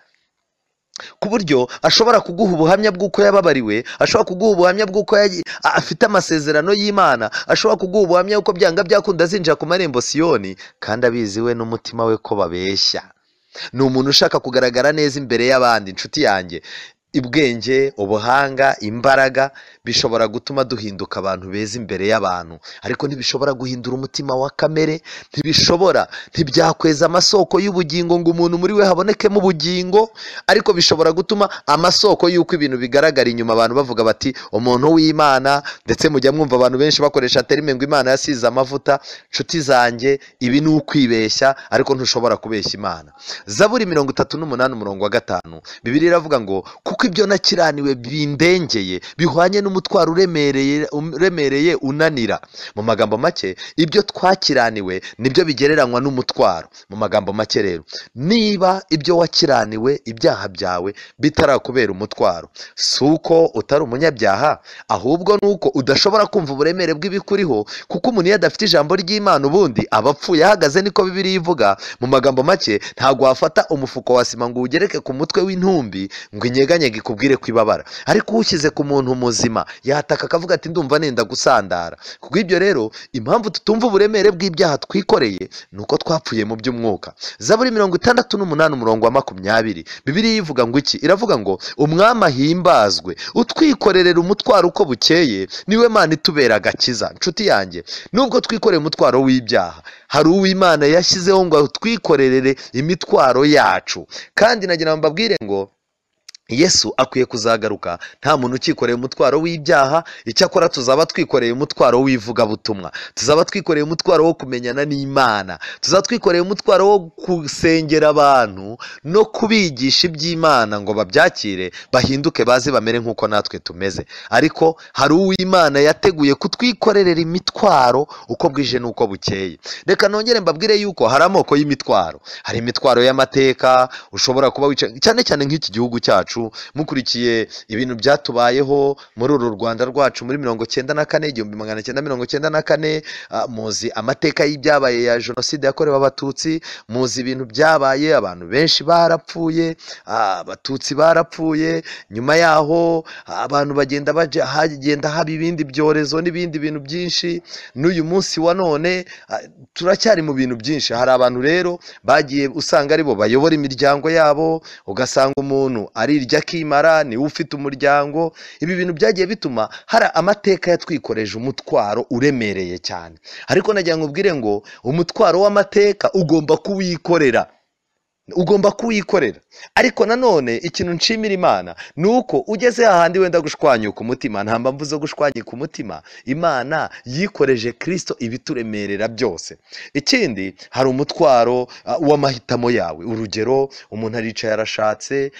ku buryo ashobora kuguha ubuhamya bw'uko yababariwe, ashobora kuguha ubuhamya bw'uko afite amasezerano y'Imana, ashobora kuguha ubuhamya bw'uko byanga byakunda azinjira ku marembo Siyoni, kandi abizi we n'umutima we ko babeshya. Ni umuntu ushaka kugaragara neza imbere y'abandi. Inshuti yanjye, ubwenge, ubuhanga, imbaraga bishobora gutuma duhinduka abantu beza imbere y'abantu, ariko ntibishobora guhindura umutima wa kamere, ntibishobora, ntibyakweza amasoko y'ubugingo ngo umuntu muri we habonekemo ubugingo, ariko bishobora gutuma amasoko y'uko ibintu bigaragara inyuma abantu bavuga bati umuntu w'Imana. Ndetse mujya mwumva abantu benshi bakoresha terime ngo Imana yasize amavuta. Nshuti zanjye, ibi ni ukwibeshya, ariko ntushobora kubeshya Imana. Zaburi 38 umurongo wa 5, Bibiliya iravuga ngo kuko ibyo nakiraniwe bindengeye bihwanye n'umutwaro uremereye unanira. Mu magambo make, ibyo twakiraniwe nibyo bigereranywa n'umutwaro. Mu magambo make rero, niba ibyo wakiraniwe, ibyaha byawe bitarakubera umutwaro, si uko utari umunyabyaha, ahubwo nuko udashobora kumva uburemere bw'ibikuriho, kuko umuntu iyo adafite ijambo ry'Imana ubundi aba apfuye ahagaze, niko Bibiliya ivuga. Mu magambo make, ntabwo wafata umufuko wa sima ngo uwugereke ku mutwe w'intumbi ngo inyeganyege ikubwire ko ibabara, ariko uwushyize ku muntu muzima muzima yataka akavuga ati ndumva nenda gusandara. Kubw'ibyo rero impamvu tutumva uburemere bw'ibyaha twikoreye nuko twapfuye mu by'umwuka. Zaburi 68 umurongo wa 20, Bibiliya ivuga ngo iki? Iravuga ngo umwami ahimbazwe utwikorerera umutwaro uko bukeye, niwe Mana itubera agakiza. Nshuti yanjye, nubwo twikoreye umutwaro w'ibyaha, hari uw'Imana yashyizeho ngo twikorerere imitwaro yacu. Kandi nagira ngo mbabwire ngo Yesu akwiye kuzagaruka nta muntu ukikoreye umutwaro w'ibyaha. Icyakora tuzaba twikoreye umutwaro w'ivugabutumwa, tuzaba twikoreye umutwaro wo kumenyana n'Imana, tuzaba twikoreye umutwaro wo gusengera abantu no kubigisha iby'Imana ngo babyakire, bahinduke, baze bamere nk'uko natwe tumeze. Ariko hari uw'Imana yateguye kutwikorerera imitwaro uko bwije n'uko bukeye. Reka nongere mbabwire yuko hari amoko y'imitwaro. Hari imitwaro y'amateka ushobora kuba wicaye, cyane cyane nk'iki gihugu cyacu, mukurikiye ibintu byatubayeho muri uru Rwanda rwacu muri 94, 1994, muzi amateka y'ibyabaye ya jenoside yakorewe Abatutsi, muzi ibintu byabaye, abantu benshi barapfuye, Abatutsi barapfuye. Nyuma yaho abantu bagenda hagenda haba ibindi byorezo n'ibindi bintu byinshi. N'uyu munsi wa none turacyari mu bintu byinshi. Hari abantu rero bagiye usanga aribo bayobora imiryango yabo, ugasanga umuntu arirya akimara, niwe ufite umuryango. Ibi bintu byagiye bituma hari amateka yatwikoreje umutwaro uremereye cyane. Ariko nagira ngo ubwire ngo umutwaro w'amateka ugomba kuwikorera, ugomba kuwikorera. Ariko nanone ikintu nshimira Imana ni uko ugeze hahandi wenda gushwanyuka umutima, nta mpamvu zo gushwanyuka umutima, Imana yikoreje Kristo ibituremerera byose. Ikindi, hari umutwaro w'amahitamo yawe. Urugero, umuntu aricaye arashatse,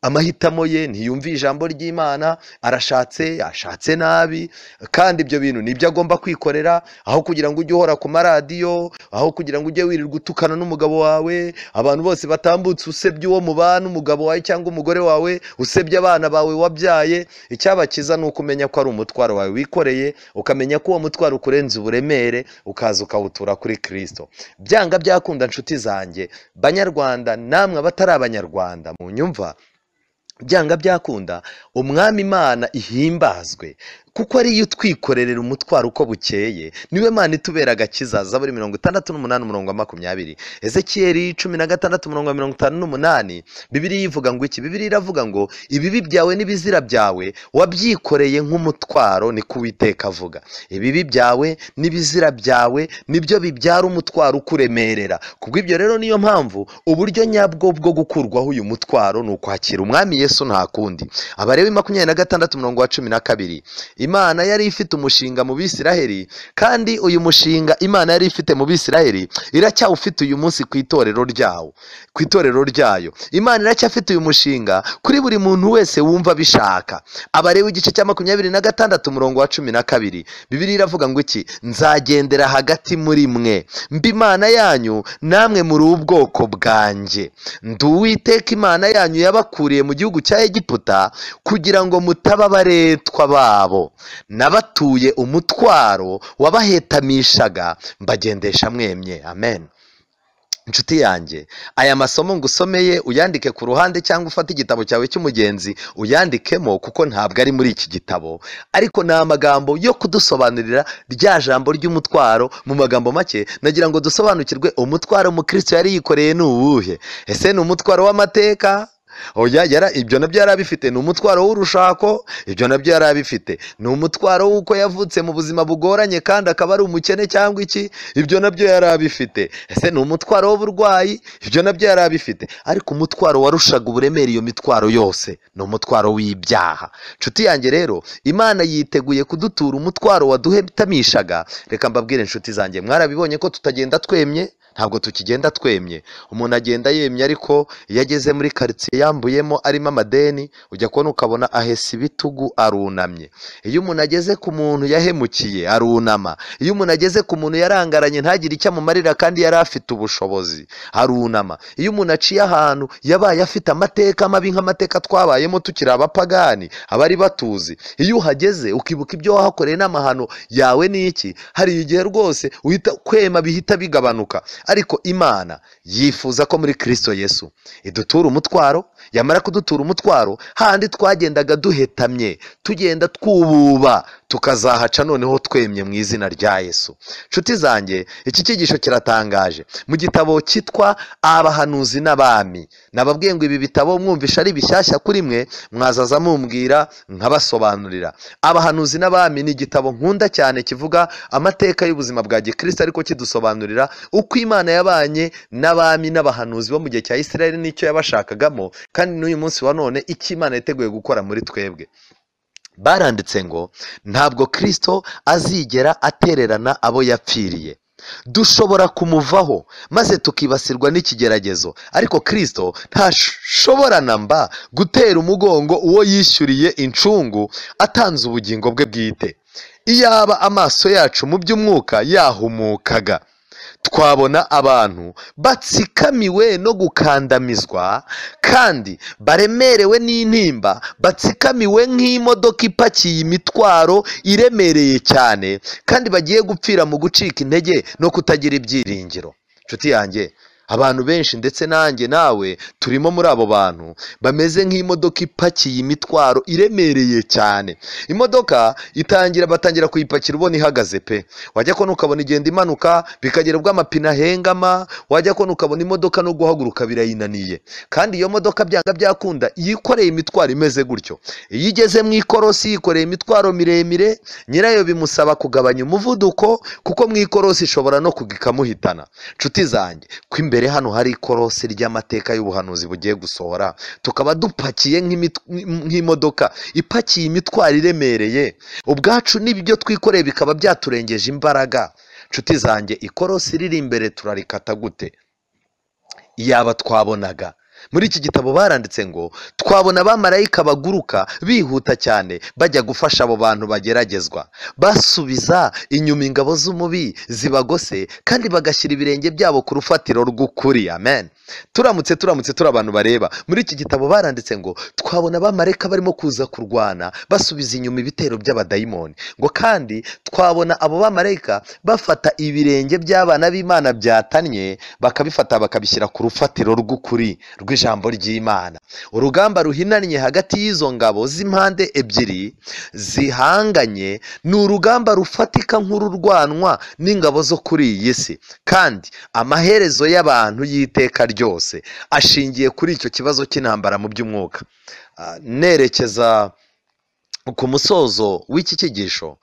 amahitamo ye ntiyumva ijambo ry'Imana, arashatse, ashatse nabi, kandi ibyo bintu nibyo agomba kwikorera. Aho kugira ngo ujye uhora ku maradiyo, aho kugira ngo ujye wirirwa utukana n'umugabo wawe, abantu bose batambutse usebye uwo mubana, umugabo wawe cyangwa umugore wawe, usebye abana bawe wabyaye, icyabakiza ni ukumenya ko ari umutwaro wawe wikoreye, ukamenya ko uwo mutwaro ukurenza uburemere, ukaza ukawutura kuri Kristo. Byanga byakunda nshuti zanjye, Banyarwanda namwe abatari Abanyarwanda munyumva, byanga byakunda umwami Imana ihimbazwe, kuko ariyo utwikorerera umutwaro uko bukeye, niwe Mana itubera agakiza. Zaburi 68 umurongo wa 20, Ezekiyeli 16 umurongo wa 58, Bibiliya ivuga ngo iki? Bibiliya iravuga ngo ibibi byawe n'ibizira byawe wabyikoreye nk'umutwaro, niko Uwiteka avuga. Ibibi byawe n'ibizira byawe nibyo bibyara umutwaro ukuremerera. Kubw'ibyo rero niyo mpamvu uburyo nyabwo bwo gukurwaho uyu mutwaro ni ukwakira umwami Yesu, nta kundi. Abalewi 26 umurongo wa 12, Imana yari ifite umushinga mu Bisiraheli, kandi uyu mushinga Imana yari ifite mu Bisiraheli iracyawufite uyu munsi ku itorero ryawo, ku itorero ryayo. Imana iracyafite uyu mushinga kuri buri muntu wese wumva bishaka. Abalewi igice cya 26 umurongo wa 12, Bibiliya iravuga ngo iki? Nzagendera hagati muri mwe, mba Imana yanyu, namwe muri ubwoko bwanjye. Ndi Uwiteka Imana yanyu yabakuriye mu gihugu cya Egiputa kugira ngo mutaba abaretwa babo. Nabatuye umutwaro wabahetamishaga, mbagendesha mwemye. Amen. Nshuti yanjye, aya masomo ngusomeye uyandike ku ruhande, cyangwa ufate igitabo cyawe cy'umugenzi uyandikemo, kuko ntabwo ari muri iki gitabo, ariko ni amagambo yo kudusobanurira rya jambo ry'umutwaro. Mu magambo make nagira ngo dusobanukirwe umutwaro umukristo yari yikoreye ni uwuhe. Ese ni umutwaro w'amateka? Oya, ibyo nabyo yari abifite. Ni umutwaro w'urushako? Ibyo nabyo yari abifite. Ni umutwaro w'uko yavutse mu buzima bugoranye kandi akaba ari umukene cyangwa iki? Ibyo nabyo yari abifite. Ese ni umutwaro w'uburwayi? Ibyo nabyo yari abifite. Ariko umutwaro warushaga uburemere iyo mitwaro yose ni umutwaro w'ibyaha. Nshuti yanjye rero, Imana yiteguye kudutura umutwaro waduhetamishaga. Reka mbabwire nshuti zanjye, mwarabibonye ko tutagenda twemye. Ntabwo tukigenda twemye. Umuntu agenda yemye, ariko iyo ageze muri karitsiye yambuyemo arimo amadeni, ujya kubona ukabona ahese ibitugu arunamye. Iyo umuntu ageze ku muntu yahemukiye arunama. Iyo umuntu ageze ku muntu yarangaranye ntagire icyo amumarira kandi yari afite ubushobozi arunama. Iyo umuntu aciye ahantu yabaye afite amateka mabi nk'amateka twabayemo tukiri abapagani abari batuzi, iyo uhageze ukibuka ibyo wahakoreye n'amahano yawe n'iki, hari igihe rwose uhita kwema bihita bigabanuka. Ariko Imana yifuza ko muri Kristo Yesu idutura umutwaro, yamara kudutura umutwaro handi twagendaga duhetamye, tugenda twububa, tukazahaca noneho twemye mu izina rya Yesu. Nshuti zanjye, iki cyigisho kiratangaje. Mu gitabo cyitwa Abahanuzi n'Abami, nababwiye ngo ibi bitabo mwumvisha ari bishyashya kuri mwe, mwazaza mumbwira nkabasobanurira. Abahanuzi n'Abami ni igitabo nkunda cyane kivuga amateka y'ubuzima bwa gikristo, ariko kidusobanurira uko Imana yabanye n'abami n'abahanuzi bo mu gihe cya Isirayeli n'icyo yabashakagamo, kandi n'uyu munsi wa none icyo Imana yiteguye gukora muri twebwe. Baranditse ngo ntabwo Kristo azigera atererana abo yapfiriye. Dushobora kumuvaho maze tukibasirwa n'ikigeragezo, ariko Kristo ntashobora namba gutera umugongo uwo yishyuriye incungu atanze ubugingo bwe bwite. Iyaba amaso yacu mu by'umwuka yahumukaga, twabona abantu batsikamiwe no gukandamizwa kandi baremerewe n'intimba, batsikamiwe nk'imodoka ipakiye imitwaro iremereye cyane, kandi bagiye gupfira mu gucika intege no kutagira ibyiringiro. Nshuti yanjye, abantu benshi ndetse nanjye nawe turimo muri abo bantu bameze nk'imodoka ipakiye imitwaro iremereye cyane. Imodoka itangira, batangira kuyipakira ubona ihagaze pe, wajya kona ukabona igenda imanuka bikagera ubwo amapine ahengama, wajya kona ukabona imodoka no guhaguruka birayinaniye. Kandi iyo modoka byanga byakunda yikoreye imitwaro imeze gutyo. Iyo igeze mu ikorosi yikoreye imitwaro miremire, nyirayo bimusaba kugabanya umuvuduko, kuko mu ikorosi ishobora no ikamuhitana. Nshuti zanjye, ko imbere hano hari ikorosi ry'amateka y'ubuhanuzi bugiye gusohora, tukaba dupakiye nk'imodoka ipakiye imitwaro iremereye, ubwacu n'ibyo twikoreye bikaba byaturengeje imbaraga. Nshuti zanjye, ikorosi riri imbere turarikata gute? Iyaba twabonaga. Muri iki gitabo baranditse ngo twabona abamarayika baguruka bihuta cyane bajya gufasha abo bantu bageragezwa, basubiza inyuma ingabo z'umubi zibagose, kandi bagashyira ibirenge byabo ku rufatiro rw'ukuri. Amen. Turamutse turi abantu bareba. Muri iki gitabo baranditse ngo twabona abamarayika barimo kuza kurwana basubiza inyuma ibitero by'abadayimoni, ngo kandi twabona abo bamarayika bafata ibirenge by'abana b'Imana byatanye, bakabifata bakabishyira ku rufatiro rw'ukuri rw'ijambo ry'Imana. Urugamba ruhinanye hagati y'izo ngabo z'impande ebyiri zihanganye ni urugamba rufatika nk'ururwanwa n'ingabo zo kuri iyi si, kandi amaherezo y'abantu y'iteka ryose ashingiye kuri icyo kibazo cy'intambara mu by'umwuka. Nerekeza ku musozo w'iki cyigisho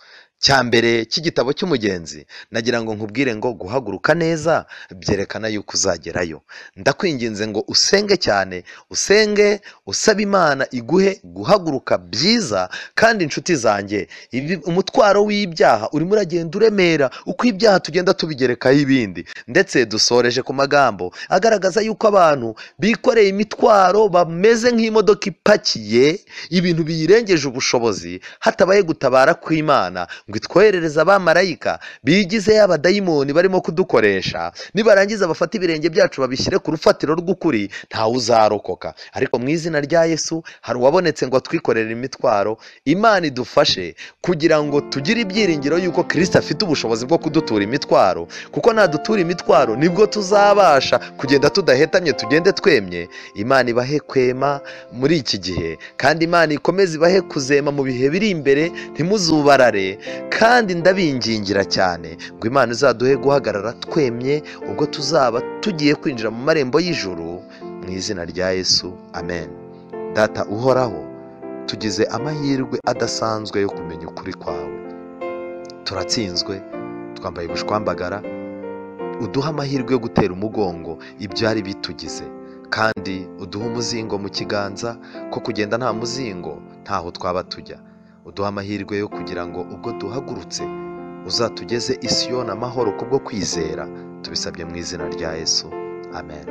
cya mbere cy'igitabo cy'umugenzi, nagira ngo nkubwire ngo guhaguruka neza byerekana yuko uzagerayo. Ndakwinginze ngo usenge cyane, usenge usaba Imana iguhe guhaguruka byiza. Kandi inshuti zanjye, umutwaro w'ibyaha urimo uragenda uremera uko ibyaha tugenda tubigerekaho ibindi. Ndetse dusoreje ku magambo agaragaza yuko abantu bikoreye imitwaro bameze nk'imodoka ipakiye ibintu biyirengeje ubushobozi, hatabaye gutabara kw'Imana ngo itwoherereze abamarayika bigize y'abadayimoni barimo kudukoresha, nibarangiza bafata ibirenge byacu babishyire ku rufatiro rw'ukuri, ntawe uzarokoka. Ariko mu izina rya Yesu hari uwabonetse ngo atwikorere imitwaro. Imana idufashe kugira ngo tugire ibyiringiro yuko Kristo afite ubushobozi bwo kudutura imitwaro, kuko nadutura imitwaro nibwo tuzabasha kugenda tudahetamye, tugende twemye. Imana ibahe kwema muri iki gihe, kandi Imana ikomeze ibahe kuzema mu bihe biri imbere, ntimuzubarare. Kandi ndabingingira cyane ngo Imana izaduhe guhagarara twemye ubwo tuzaba tugiye kwinjira mu marembo y'ijuru, mu izina rya Yesu, amen. Data uhoraho, tugize amahirwe adasanzwe yo kumenya ukuri kwawe. Turatsinzwe, twambaye ubushwambagara, uduha amahirwe yo gutera umugongo ibyari bitugize, kandi uduha umuzingo mu kiganza ko kugenda nta muzingo ntaho twaba tujya. Uduha amahirwe yo kugira ngo ubwo duhagurutse uzatugeze i Siyoni amahoro kubwo kwizera. Tubisabye mu izina rya Yesu, amen.